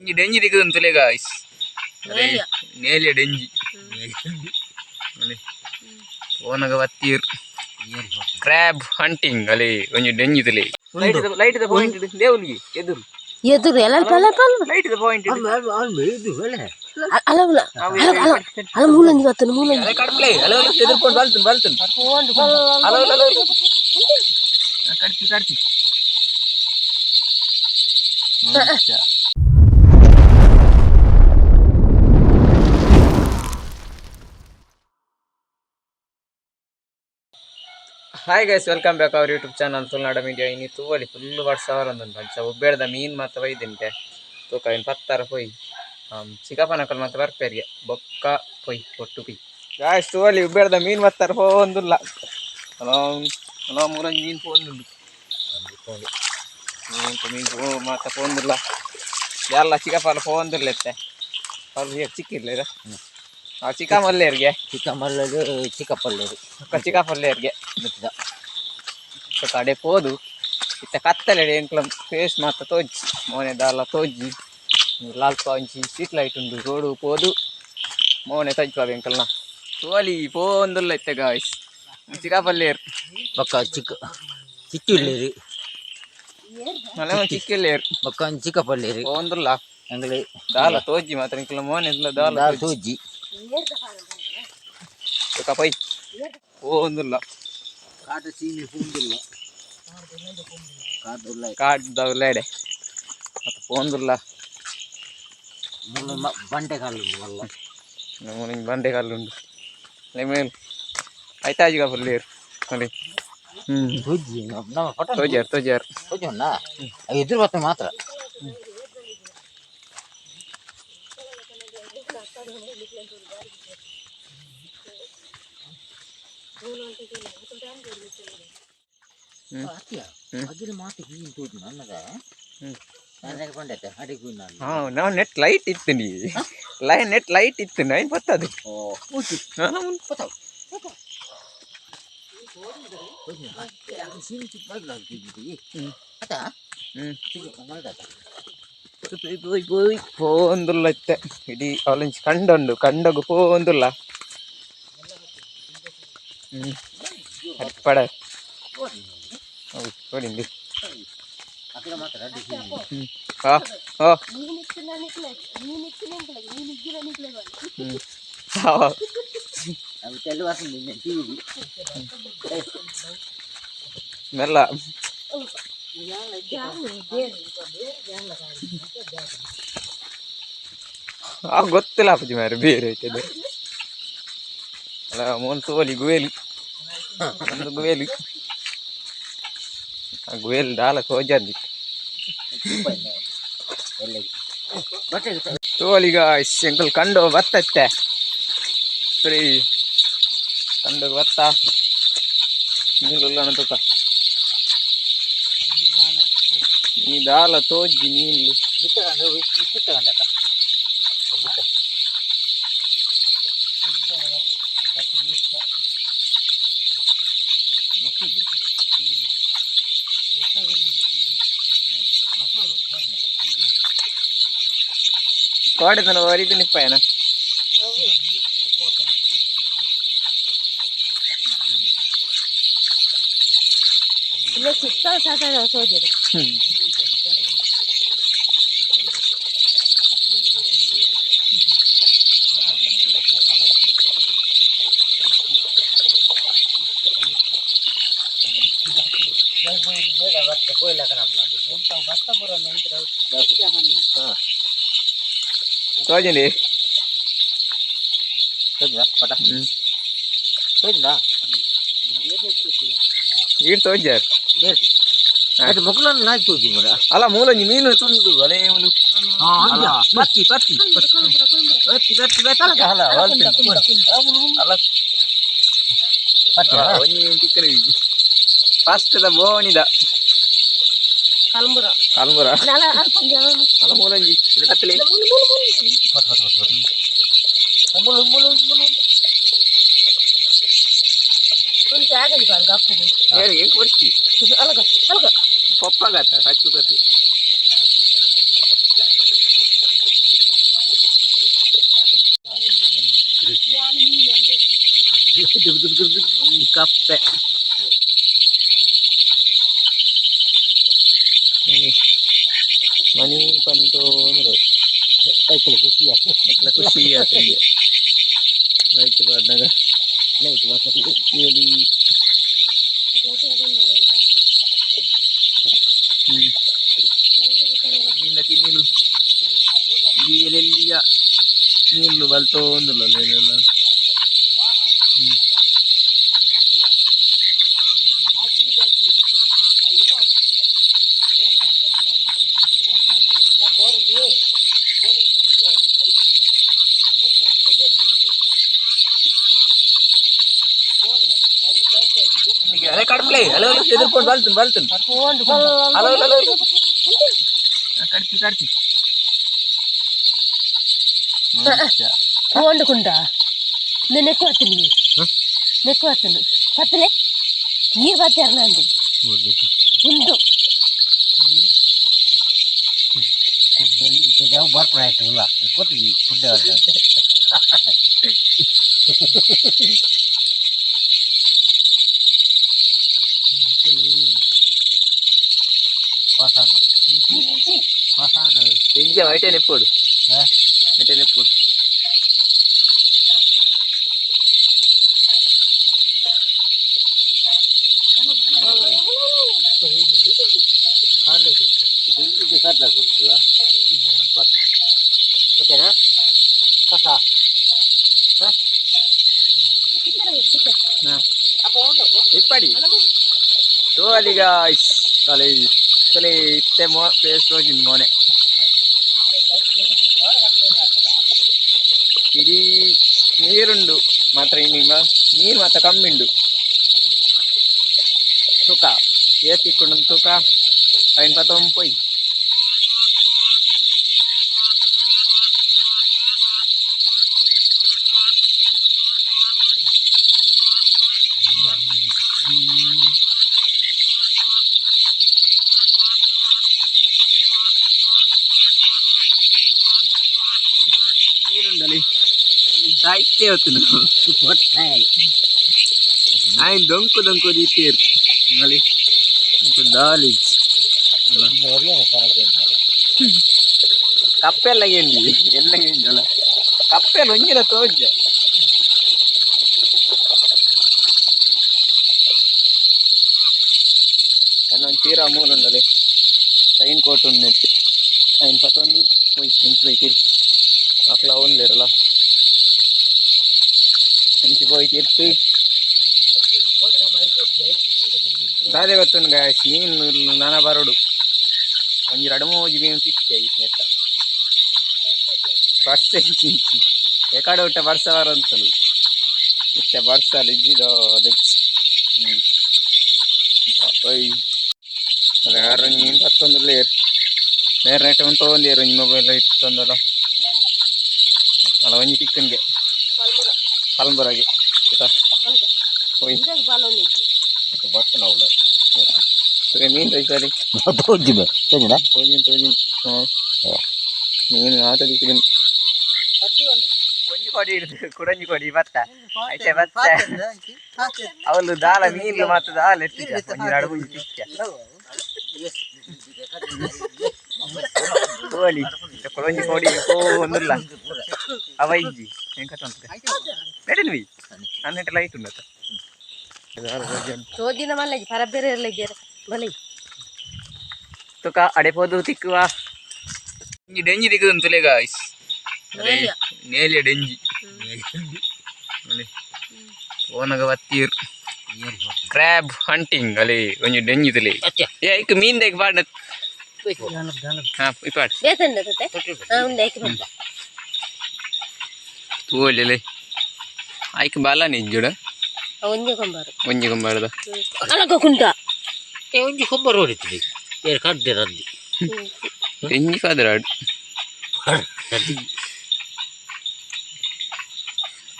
ಇಂಜಿ ಡೆಂಜಿ ದಿಕ್ಕುದಂತಲೇ guys. ನೇಲಿಯ ಡೆಂಜಿ. ಪೋನಗ ಬತ್ತೀರ್ crab hunting ಅಲ್ಲಿ ಒಂಜಿ ಡೆಂಜಿ ತುಲೆ. ಲೈಟ್ the point ದೇವುಲ್ಗಿ ಎದುರು. ಎದುರು ಎಲ್ಲ ಪಲ ಪಲ. Light the point. ಅಲ್ಲ ಅಲ್ಲ ಅಲ್ಲ ಅಲ್ಲ, ಮೂಲಂಜಿ ಬರ್ತದೆ ಮೂಲಂಜಿ. ಕಡ್ಪ್ಲೆ ಅಲ್ಲ, ಎದುರ್ಕೊಂಡು ಬಲ್ತನ್ ಬಲ್ತನ್. ಹಲೋ ಹಲೋ, ಕಡ್ತಿ ಕಡ್ತಿ. Hi guys, welcome back our YouTube channel Tulunadu media. ಇನಿ ತೂವಲಿ ಫುಲ್ ವರ್ಷ ಅವರೊಂದುಂಟು. ಅಂಚ ಉಬ್ಬೇಡ್ದ ಮೀನು ಮಾತ ಬೈದಿಂಟೆ ತೂಕ ಇನ್ನು ಪತ್ತರ ಪೋಯ್ ಚಿಕ್ಕಪ್ಪನಕಲ್ ಮಾತ ಬರ್ಪೇರಿಗೆ ಬೊಕ್ಕ ಪೊಯ್ ಒಟ್ಟು ಪಿ. ಗಾಯ್ಸ್, ತೂವಲಿ ಉಬ್ಬೇಡ್ದ ಮೀನು ಬತ್ತರ ಪೋಂದುಲ್ಲ. ಹಲೋ ಹಲೋ, ಮೂರೊಂಜಿ ಮೀನು ಪೋಂದುಂಡು. ಮೀನು ಪೋ ಮಾತ ಪೋಂದುಲ್ಲ. ಎಲ್ಲ ಚಿಕ್ಕಪ್ಪಲ ಪೋಂದುಲ್ಲ ಇತ್ತೆ. ಅವ್ರು ಚಿಕ್ಕಿರ್ಲಿರ ಆ ಚಿಕ್ಕ ಮಲ್ಲೇರಿಗೆ. ಚಿಕ್ಕ ಮಲ್ಲರು, ಚಿಕ್ಕಪ್ಪಲ್ಲರು. ಅಕ್ಕ ಚಿಕ್ಕಪ್ಪಲ್ಲೇರಿಗೆ. ಗೊತ್ತದ. ಕಡೆ ಪೋದು ಇತ್ತ ಕತ್ತಲೆಡೆ ಎಂಕ್ಲ ಫೇಸ್ ಮಾತ ತೋಜಿ, ಮೋನೆ ದಾಲ ತೋಜಿ. ಲಾಲ್ಪ ಒಂಜಿ ಸ್ಟ್ರೀಟ್ ಲೈಟ್ ಉಂಡು. ರೋಡು ಪೋದು ಮೋನೆ ತಜ್ಪಾವೆ ಎಂಕಲ್ನ. ತೋಲಿ ಪೋಂದುಲ್ಲ ಇತ್ತೆ ಗಾಯ್ಸ್ ಚಿಕ್ಕಪಲ್ಲೇರ್. ಬೊಕ್ಕ ಚಿಕ್ಕ ಚಿಕ್ಕಿಲ್ಲೇರು. ಮಲ್ಲ ಚಿಕ್ಕಿಲ್ಲೇರ್. ಬೊಕ್ಕ ಚಿಕ್ಕಪ್ಪಲ್ಲೇರು. ಪೋಂದುಲ್ಲ. ಅಂಗಡಿ. ದಾಲ ತೋಜಿ ಮಾತ್ರ ಎಂಕ್ಲ ಮೋನೆ ದಾಲ. ದಾಲ್ ತೋಜಿ. ತೋಜಿ ಪೈ ಪೋಂದುಲ್ಲ. ಕಾಟ ಸೀನಿ ಪೂಂದುಲ್ಲ, ಕಾಟುಲ್ಲ. ಕಾಡ್ದವ್ಲೇಡೆ ಮತ್ತೆ ಪೋಂದುಲ್ಲ. ಮುಳ್ಳು ಬಂಟೆ ಕಾಲು ಮಲ್ಲ. ನಿಂಗೆ ಬಂಡೆ ಕಲ್ಲುಂಡು ಮೇಲ್ ಆಯ್ತಾಜಿಗ ಫುಲ್ಲೇರ್ ನೋಡಿ. ಹ್ಮ್. ತೋಜಿ ನಮ್ಮ ಫೋಟೋ. ತೋಜಾರ್ ತೋಜಾರ್. ತೋಜಿ ಅಣ್ಣ, ಎದುರು ಬರ್ತ ಮಾತ್ರ. ಅದಿರ ಮಾತು ಹೀಗೆ ತೋಜಿ ನನ್ನದ. ನನಗೆ ಕೊಂಡೈತೆ ಅಡಿಗೆ ನಾನು. ಹಾ, ನಾವು ನೆಟ್ ಲೈಟ್ ಇತ್ತು ನೀ ಲೈ ನೆಟ್ ಲೈಟ್ ಇತ್ತು ನೈನ್ ಬರ್ತದೆ. ಓ ಊಟಿ. ಹಾ. ಹ್ಮ್. ಪೋಯ್ ಪೋಯ್ ಪೋಂದುಲ್ಲ ಇತ್ತೆ. ಇಡೀ ಅವಲಂಚಿ ಕಂಡುಂಡು ಕಂಡಗು ಪೋಂದುಲ್ಲ. ಹ್ಮ್ ಅಪ್ಪಡ ಹೌದು ನೋಡಿಂದು. ಹ್ಮ್ ಹಾ ಹಾ. ಹ್ಮ್ ಹಾ. ಮೆಲ್ಲ ಆ ಗೊತ್ತಿಲ್ಲ ಅಪ್ಪಾಜಿ ಮಾರ್ರೆ ಬೇರೆ ಐತದೆ ಅಲ್ಲ. ಮೋನ್ ತೋಲಿ ಗುವೇಲಿ ಒಂದು ಗುವೇಲಿ ಆ ಗುವೇಲಿ ದಾಲ ತೋಜಾದಿ ತೋಲಿಗ. ಎಂಕಲ್ ಕಂಡು ಬತ್ತತ್ತೆ ಸರಿ. ಕಂಡು ಬತ್ತ ನೀರುಲ್ಲ ತೂಕ ಈ ದಾಲ ತೋಜಿ ನೀನು. ಕೋಡೆತನ ವರಿದು ನಿಪ್ಪಾಯನ. ಇಲ್ಲ ಚಿಕ್ಕ ಸಾಕಾಗ ತೋಜಿರು. ಹ್ಮ್. ತೋಜಂಡಿ. ಹ್ಮ್. ಈಡ್ ತೋಜಾರ್. ಮೊಕ್ಕಲನ್ನು ನಾಯಿ ತೋಜಿ ಮರ. ಅಲ್ಲ, ಮೂಲಂಜಿ ಮೀನು ತುಂಡು ಅಲೇ ಮುಲು. ಅಲ್ಲ, ಪತ್ತಿ ಪತ್ತಿ ಪತ್ತಿ ಪತ್ತಿ ಪತ್ತಿ. ಅಲ್ಲ ಅಲ್ಲ, ಒಂಜಿ ಮೀನು ತಿಕ್ಕನೆ ಫಸ್ಟ್ the ಬೋಣಿದ. ಕಲ್ಮುರ. ಕಲ್ಮುರ. ನಲ ಅಲ್ಪ ಜನ. ಅಲ್ಲ, ಮೂಲಂಜಿ ಕತ್ತಲೆ. ಒಂದು ಆಗಲಿ ಅಪ್ಪು. ಹೇಳಿ ಹೆಂಗ್ ಕೊಡ್ತಿ? ಅಲಗ ಅಲಗ. ಪಪ್ಪಾಗತ್ತ ಕಚ್ಚು ಕತ್ತಿ. ಕಪ್ಪೆ ಮನಿ ಪಂತೋಂದು ಖುಷಿ ಖುಷಿ ಆತನಿಗೆ ಲೈಟ್ ಪಾಡ್ನಾಗ ಲೈಟ್ ಏಲಿ ಮೀನ ಕಿನ್ನಿಲು ಎಲ್ಲೆಲ್ಲಿಯ ಮೀನು ಬಲ್ತೋಂದುಲ್ಲ ಇದೆಲ್ಲ. ಅಲೆ ಕಡ್ಮಲೆ ಹಲೋ ಹಲೋ ಎದುರ್ಕೊಂಡು ಬಲ್ತನ್ ಬಲ್ತನ್. ಹಲೋ ಹಲೋ ಕಡ್ತಿ ಕಡ್ತಿ. వండుకుంటా నేను ఎక్కువ వస్తుంది, ఎక్కువ వస్తుంది. పత్తలే నీరు పత్తారు ఉండు. ಬರ್ಪುಣ ಗೊತ್ತು ಫುಡ್. ఇంజ వైటే నెప్పుడు వైటే నెప్పుడు. ಇದು ಓಕೆನಾ? ಕಸ. ಇಪ್ಪಡಿ ತೋಲಿ ಗಾಯ್ಸ್ ತಲೆ ತಲೆ ಇತ್ತೆ ಮೋ ಫೇಸ್ ಹೋಗಿನ್ ಮೋನೆ ಇಡೀ ನೀರುಂಡು ಮಾತ್ರ ಇನ್ನು ನೀರು ಮಾತ್ರ ಕಮ್ಮಿಂಡು. ತೂಕ ಏತಿಕ್ಕೊಂಡು ತೂಕ ಐನ್ ಪತ್ತೊಂಪೊಯ್ ನೀರುಂಡಲಿ ಸಾಹಿತ್ಯ ಹೊತ್ತು ఆయన దొంకు దొంకు తీరు మళ్ళీ ದಾಲಿ ಕಪ್ಪೆಲ್ಲ ಗೆಂದಿ ಎಲ್ಲ ಗೆಂಜಲ್ಲ ಕಪ್ಪೆಲ್ಲ ಒಂಜಿನ ತೋಜ. ಒಂದು ತೀರಾ ಮೂಲ ಉಂಡಲೆ ರೈನ್ ಕೋಟ್ ಉಂಡು ಐನ್ ಪತ್ತೊಂದು ಪೋಯ್ ಎಂಚ ಪೋಯ್ ಅಕ್ಲ ಅವನ್ಲೇರಲ್ಲ ಎಂಚಿ ಪೋಯ್ ತೀರ್ತು ದಾದೆ ಗೊತ್ತುಂಡು ಗಾಯ್ಸ್ ಮೀನು ನನ ಬರೋಡು ಒಂಜಿ ರಡ್ಡ್ ಮೂಜಿ ಮೀನು ತಿಕ್ಕಿ ಐತ್ನೆತ್ತ ಬರ್ಸ ಇಂಚಿ ಎಕಡೆ ಉಟ್ಟ ಬರ್ಸ ಬರಂತಲು ಇತ್ತೆ ಬರ್ಸಲ್ ಇಜ್ಜಿದೋ ಹ್ಮ್ ಪೋಯ್ ಅಲ್ಲ ಮೀನು ಪತ್ತೊಂದುಲ್ಲೇರ್ ಬೇರೆ ನೆಟ್ ಉಂಟು ಒಂದೇರು ಒಂಜಿ ಮೊಬೈಲ್ ಇತ್ತೊಂದಲ್ಲ ಅಲ್ಲ ಒಂಜಿ ತಿಕ್ಕನ್ಗೆ ಕಲಂಬುರಗೆ ಆಯ್ತಾ ಹೋಯ್. ಸರಿ ಮೀನು ತೋಯ್ಸರಿ. ತೋಜಿ ತೋಜಿನ. ತೋಜಿನ್ ತೋಜಿನ್. ಹಾಂ ಮೀನು ಆತ ದಿಕ್ಕಿನ ಒಂಜಿ ಕೊಡಿ ಹಿಡ್ದು ಕುಡಂಜಿ ಕೊಡಿ ಬತ್ತ ಐತೆ ಬತ್ತ ಅವಳು ದಾಲ ಮೀನು ಮಾತ್ರ ದಾಲ ಎತ್ತಿಜ ಒಂಜಿ ರಡ್ಡ್ ಮೂಜಿ ತಿಕ್ಕ ಕೋಳಿ ಕೊಡೊಂಜಿ ಕೋಡಿ ಪೋ ಒಂದುಲ್ಲ ಅವ ಇಜ್ಜಿ ಎಂಕಟ ಉಂಟು ಬೇಡನ್ವಿ ನನ್ನ ಲೈಟ್ ಉಂಡತ್ತ. ತೋಜಿನ ಮಲ್ಲ ಪರ ಬೇರೆ ಇರಲಿಕ್ಕೆ ಬಲಿ. ತುಕ ಅಡೆ ಪೋದು ತಿಕ್ಕುವ ಇಂಜಿ ಡೆಂಜಿ ತಿಕ್ಕುದು ತುಲೆ ಗಾಯ್ಸ್. ನೇಲಿಯ ಡೆಂಜಿ ಓನಗ ಬತ್ತೀರ್ ಕ್ರ್ಯಾಬ್ ಹಂಟಿಂಗ್ ಅಲ್ಲಿ ಒಂಜಿ ಡೆಂಜಿ ತುಲೆ ಏ ಐಕ್ ಮೀನ್ ದೇಕ್ ಬಾಡ ಹಾ ಇಪಾಡ್. ಬೇತಂಡ ತತೆ ಹಾ ಉಂಡೆ ಐಕ್ ಬಂದ. ತೂವೊಲಿ ಐಕ್ ಬಾಲ ನಿಜ್ಜುಡ. ಒಂಜಿ ಕೊಂಬಾರು. ಒಂಜಿ ಕೊಂಬಾರದ. ಅಲಗ ಕುಂಟ. ಒಂಜಿ ಕೊಂಬರು ಹೊಡಿತೀವಿ ಬೇರೆ ಕಡ್ಡೆ ರದ್ದಿ. ಡೆಂಜಿ ಕದ್ರಾಡ್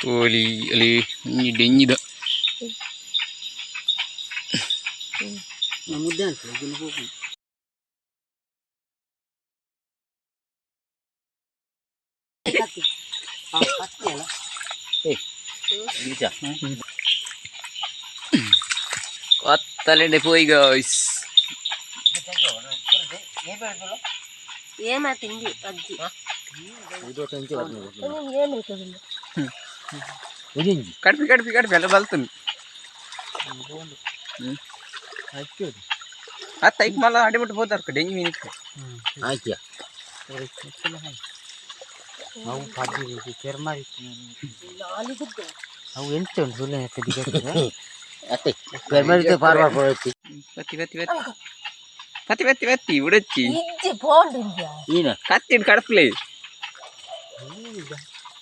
ತೋಲಿ ಅಲ್ಲಿ ಒಂಜಿ ಡೆಂಜಿದ. ಮುದ್ದೆ ಕೊತ್ತಲೆಂಡೆ ಪೋಯಿ ಗೈಸ್. ಏಮ ತಿಂಡಿ ಅಜ್ಜಿ. ಕಡ್ಪಿ ಕಡ್ಪಿ ಕಡ್ಪಿ ಎಲ್ಲ ಬಲ್ತುನ್. ಅತ್ತ ಐಕ್ ಮಲ್ಲ ಅಡಿಬಿಟ್ಟು ಪೋತಾರ್ಕ ಡೆಂಗಿ ಮೀನ್ ಇತ್ತು. ಆಯ್ತು. ಅವು ಎಂತ ಉಂಟು ಸುಳ್ಳು ಅತ್ತೆ ಪೆರ್ಮರಿತೆ ಫಾರ್ವರ್ಡ್ ಕೊಡತ್ತಿ. ಬತ್ತಿ ಬತ್ತಿ ಬತ್ತಿ ಬತ್ತಿ ಬತ್ತಿ ಬತ್ತಿ ಉಡಚ್ಚಿ. ಇಜ್ಜಿ ಪೋಂಡು ಇಂದ್ಯಾ. ಈನ. ಕತ್ತಿಡ್ ಕಡ್ಪ್ಲೆ.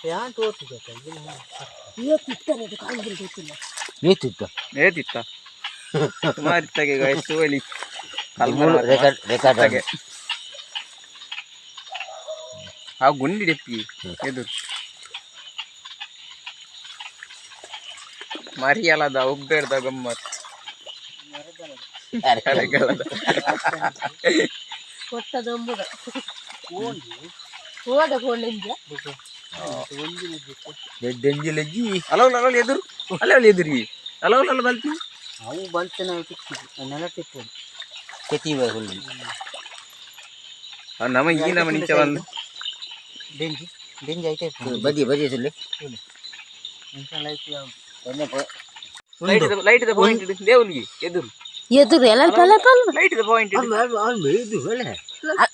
ಪ್ಯಾಂಟ್ ಓದ್ತಿದ್ದೆ. ಇವತ್ತು ಇತ್ತಾನೆ ಅದು ಕಾಂಗಿಲ್ ಗೊತ್ತಿಲ್ಲ. ನೀತಿತ್ತ. ಏತಿತ್ತ ಸುಮಾರು ಇತ್ತಾಗೆ ಗಾಯ್ಸ್ ತೋಲಿ. Record record. ತಗೆ ಆ ಗುಂಡಿ ಡೆಪ್ಪಿ ಎದುರು ಮರಿಯಲದ ಉಬ್ಬೇಡ್ದ ಗಮ್ಮತ್ ಅರೆಗಲದ. ಕೊಟ್ಟದ ಒಂಬುದ ಹೋದ ಕೊಂಡು ಇಂದ್ಯಾ. ಡೆಂಜಿ ಲಜ್ಜಿ. ಅಲೋ ಅಲೋ ಎದುರು ಅಲೋ ಎದುರಿ ಅಲೋ ಅಲೋ ಬಲ್ತಿ. ಅವು ಬಲ್ತೆ ನಾವು ತಿಕ್ಕಿದ್ವಿ ನೆಲ ತಿಕ್ಕೋದು. ಕೆತಿ ಹುಲ್ಲು. ನಮ್ಮ ಈ ನಮ್ಮ ನಿಂಚ ಬಂದು. ಡೆಂಜಿ ಡೆಂಜಿ ಐತೆ. ಬದಿ ಬದಿ ಸುಳ್ಳು. ಲೈಟ್ ಯಾವುದು? ಲೈಟ್ ಲೈಟ್ the point ದೇವಲಿಗೆ ಎದುರು. ಎದುರು ಎಲ್ಲ ಪಲ ಪಲ. Light the point.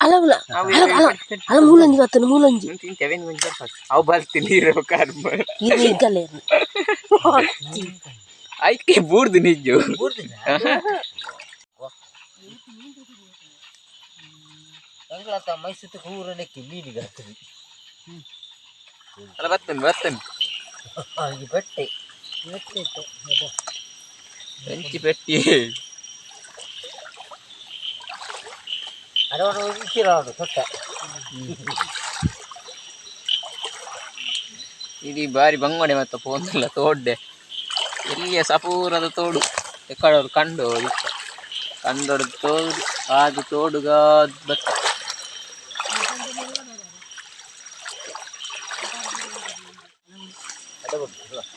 ಅಲವಲ ಅಲ ಅಲ ಅಲ ಮೂಲಂಜಿ ಬರ್ತದೆ ಮೂಲಂಜಿ. ಅವು ಬಲ್ತಿ ನೀರು ಕರ್ಮ. ಇದು ಇಗ್ಗಲೇ. ಐಕೆ ಬೂರ್ದು ನಿಜ್ಜು. ಎಂಗ್ಲಾತ ಮೈಸೂರು ಹೂರನೆಕ್ಕೆ ಮೀನಿಗೆ ಹಾಕ್ತದೆ. ಅಲ್ಲ ಬರ್ತೇನೆ ಬರ್ತೇನೆ. ಈ ಬಟ್ಟೆ. ಬೆಂಚಿ ಪೆಟ್ಟಿ. ಅಡವಣ ಇಟ್ಟಿರೋದು ಸೊಟ್ಟ. ಇಡೀ ಬಾರಿ ಬಂಗೋಡೆ ಮತ್ತೆ ಪೋಂದಲ್ಲ ತೋಡ್ಡೆ ಎಲ್ಲಿಯ ಸಪೂರದ ತೋಡು ಎಕ್ಕಡೋರು ಕಂಡು ಇತ್ತ ಕಂಡೋಡು ತೋಡು ಅದು ತೋಡುಗಾದ್ ಬತ್ತ.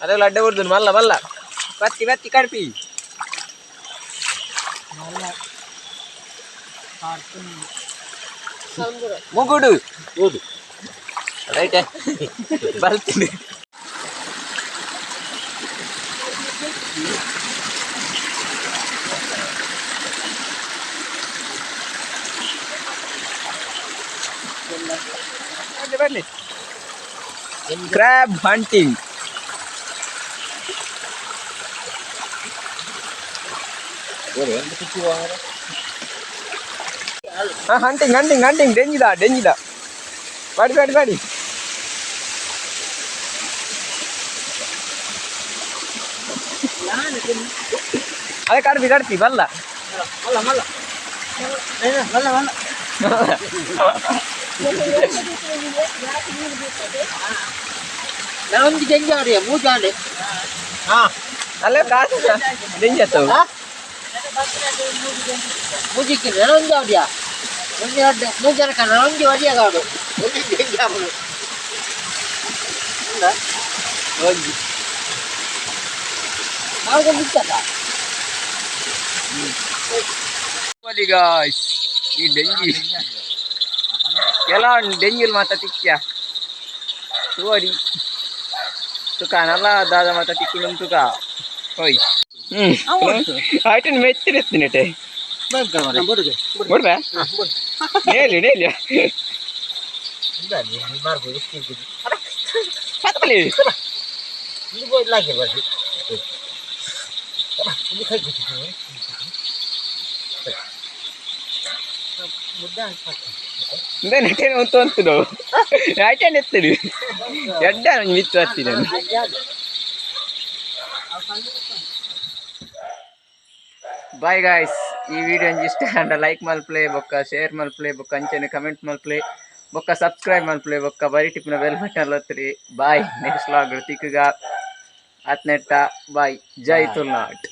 ಅದೆಲ್ಲ ಅಡ್ಡ ಬರ್ತದೆ ಮಲ್ಲ ಮಲ್ಲ ಬತ್ತಿ ಬತ್ತಿ ಕಡ್ಪಿ. ಮುಗುಡು. ಹೌದು. ರೈಟ್ ಬರ್ತೀನಿ. ಬನ್ನಿ ಬನ್ನಿ crab hunting. Hunting hunting hunting ಡೆಂಜಿದ ಡೆಂಜಿದ ಬಾಡಿ ಬಾಡಿ ಬಾಡಿ. ಅದೇ ಕಡ್ಪಿ ಕಡ್ಪಿ ಬಲ್ಲ. ಮಲ್ಲ ಮಲ್ಲ ಮಲ್ಲ ಮಲ್ಲ. ನಾವೊಂದು ಜಂಜಾವ್ರಿ ಮೂಜಾಂಡೆ ಹಾ. ಅಲ್ಲೇ ಕಾಸು ಡೆಂಜತ್ತವು. ಮೂಜಿಕ್ಕೆ ನನೊಂದು ಅವಡಿಯ ಒಂದು ಎರಡು ಮೂರು ಜನಕ್ಕೆ ನನೊಂದು ವಡಿಯಾಗ ಅವಡು ಒಂದು ಜಂಜಾವಡು. ಹೋಗಿ. ನಾವು ಬಿಟ್ಟಲ್ಲ. ಗಾಯ್ಸ್ ಈ ಡೆಂಗಿ ಕೆಲ ಡೆಂಗಿಲ್ ಮಾತ ತಿಕ್ಕ್ಯ ಸುವರಿ ತುಕ ನಲ್ಲ ದಾದ ಮಾತ ತಿಕ್ಕುಂಡು ತುಕ ಹೋಯ್ ಹ್ಮ್ ಆಯ್ತು ಮೆಚ್ಚಿರೆತ್ತಿನಟೆ ಬಿಡ್ಬಾ ನೇಲಿ ನೇಲಿ. ಪತ್ತಲಿ. ನೆಟ್ಟೆ ಉಂತು ಅಂತು ಆಯ್ತಾನೆ ಎತ್ತಡು ಎಡ್ಡ ಮಿತ್ತು ಹತ್ತಿ ನಾನು. ಬಾಯ್ ಗಾಯ್ಸ್ ಈ ವಿಡಿಯೋ ಒಂಜಿ ಇಷ್ಟ ಆಂಡ ಲೈಕ್ ಮಲ್ಪ್ಲೆ ಬೊಕ್ಕ ಶೇರ್ ಮಲ್ಪ್ಲೆ ಬೊಕ್ಕ ಅಂಚನೆ ಕಮೆಂಟ್ ಮಲ್ಪ್ಲೆ ಬೊಕ್ಕ ಸಬ್ಸ್ಕ್ರೈಬ್ ಮಲ್ಪ್ಲೆ ಬೊಕ್ಕ ಬರಿ ಟಿಪ್ನ ಬೆಲ್ ಬಟನ್ ಒತ್ತಿರಿ. ಬಾಯ್, ನೆಕ್ಸ್ಟ್ ವ್ಲಾಗ್ ತಿಕ್ಕುಗ ಅತ್ನೆಟ್ಟ. ಬಾಯ್, ಜೈ ತುಳುನಾಡ್.